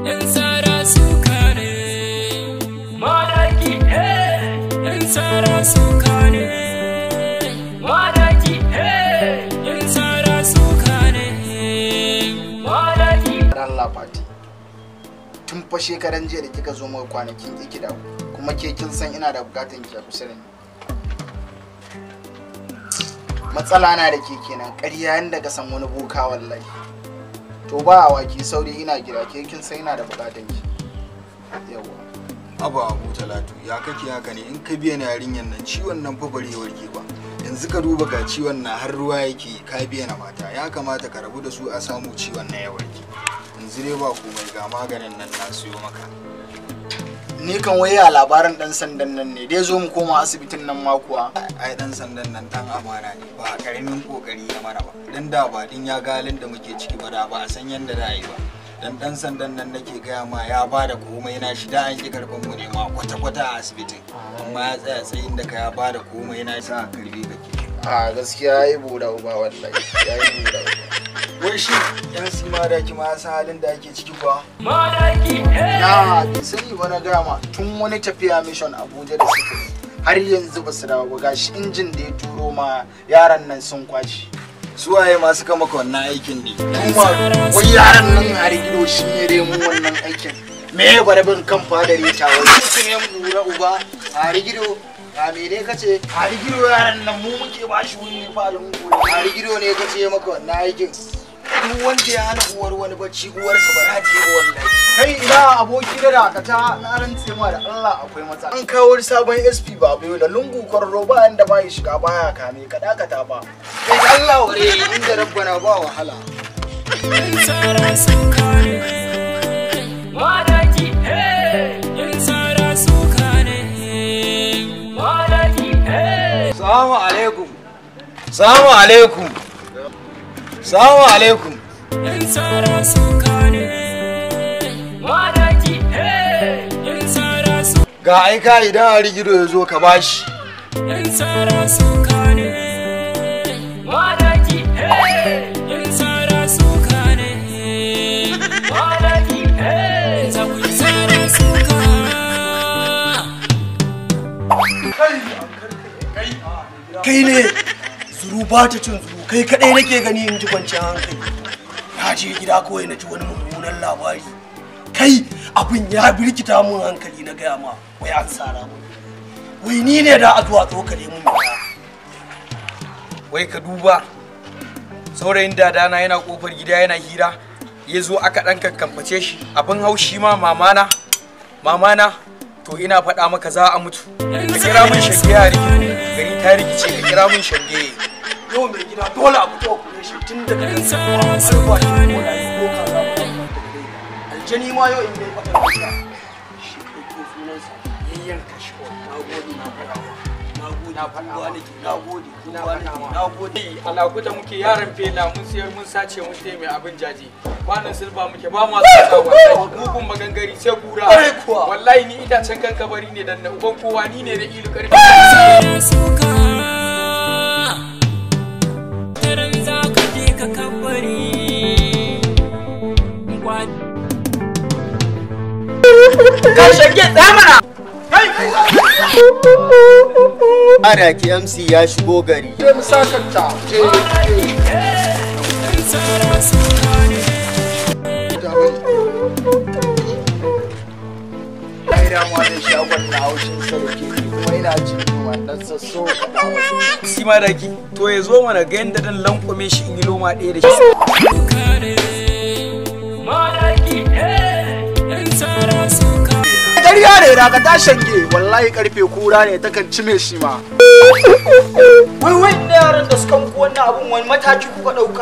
Yan tsara suka ne. Madaki, hey! Yan tsara suka ne. Madaki, hey! Yan tsara suka ne. Madaki. Allah Fati, tun fa shekaran jiya da kika zo maka kwanakin ki da kuma ke kin san ina da bukatan ki a kusa da ni. Matsala na da ke kenan, ƙarya yanda ka san wani boka wallahi. To ba awaki sauri ina gida, ke kin san ina da bukatan ki. Yawwa. Aba Abu Talatu, ya kake haka ne? In ka biya na yarinyan nan ciwon nan fa bare warke ba. Yanzu ka duba ga ciwon na har ruwa yake, ka biya na mata. Ya kamata ka rabu da su a samu ciwon na ya warke. Yanzu dai ba komai, ga maganin nan na siyo maka. Ni kan wai a labarin dan sandan nan ne, dai zo mu koma asibitin nan ma kuwa. Ai dan sandan nan dan amana ne, ba karamin kokari ya mana ba. Dan da ba din ya ga halin da muke ciki ba, da ba a san yanda za a yi ba. Dan dan sandan nan nake gaya ma ya ba da komai na shi, da an ki karban mu ne ma kwata kwata a asibitin. Amma ya tsaya tsayin da ka ya ba da komai na sa karbi kake. A gaskiya yayi buɗa uba wallahi, yayi buɗa uba. Wai shi yan sima da ki ma san halin da ake ciki kuwa? Madaki, hey! Na bai sani ba na gaya ma, tun wani tafiya mission Abuja da suka yi har yanzu ba su dawo ba, gashi injin da ya turo ma yaran nan sun kwace. Su waye ma suka maka wannan aikin ne? Kuma wai yaran nan har gido shi ne dai mu wannan aikin. Me ya gwada bin kan fadare ta wai su ne mu lura uba har gido. A mene kace har gido yaran nan mu muke ba shi wuri fa lungu har gido ne kace maka wannan aikin. Duk wanda ya hana uwar wani bacci uwarsa ba za ta yi ba wallahi. Kai ina aboki da dakata, na rantse ma da Allah akwai matsala. An kawo sabon SP ba bayo da lungu kwarro ba inda ba ya shiga baya kame ka dakata ba. Kai Allah ware inda rabbana ba wahala. Yan tsara suka ne. Madaki, hey! Yan tsara suka ne. Madaki, hey! Salamu alaikum. Salamu alaikum. Salamu alaikum. Yan tsara suka ne. Madaki, hey! Yan tsara su. Ga aika idan Harigido ya zo ka bashi. Yan tsara suka ne. Madaki, hey! Yan tsara suka ne. Madaki, hey! Za ku yi tsara suka. Kai ne zuru ba ta cin zuru, kai kadai nake gani in ji kwanciyar hankali. Na je gida kawai na ji wani mummunan labari. Kai abin ya birkita mun hankali, na gaya ma wai an sara mun. Wai ni ne da a zuwa tsokale mun gida. Wai ka duba saurayin dadana yana kofar gida yana hira, ya zo aka ɗan kakkamface shi. Abin haushi ma mamana, mamana to ina faɗa maka za a mutu. Ka kira mun shange a rikido, gari ta rikice, ka kira mun shange. Yau mai gida dole a fito a kure shi tun daga kan har bakin bola ya ko kaza ba za ta fita daga gida. Aljani ma yau in bai faɗa gida shi ɗauko sunansa yayyanka shi. Na gode, na faɗa ma. Na gode, Na faɗa ma. nake, na gode, Ina na faɗa ma. na gode. Alakuta muke yaran fela, mun siyar mun sace mun taya mai abin jaje. Kwanan silba muke ba ma tsada wallahi, mugun magangari sai kura. Ƙwarai kuwa. Wallahi ni itacen kan kabari ne dan na uban kowa, ni ne da ilu karfi. Tsara suka. Taran za ka je ka kabari. Ka shange tsamana. Madaki MC ya shigo gari. Je mu sakanta. Je. Yan tsara suka ne. Ai da mu da shagon na haushin sarki kuma ina jin yunwa dan sasso ka dawo. Si madaki to ya zo mana ga yanda dan lankwame shi in yi loma ɗaya da shi. Suka ne. Madaki, hey! Yan tsara suka. Ƙarya ne dakata shange, wallahi karfe kura ne takan cime shi ma. Wai wai yaran da suka muku wannan abun wani mataki kuka ɗauka?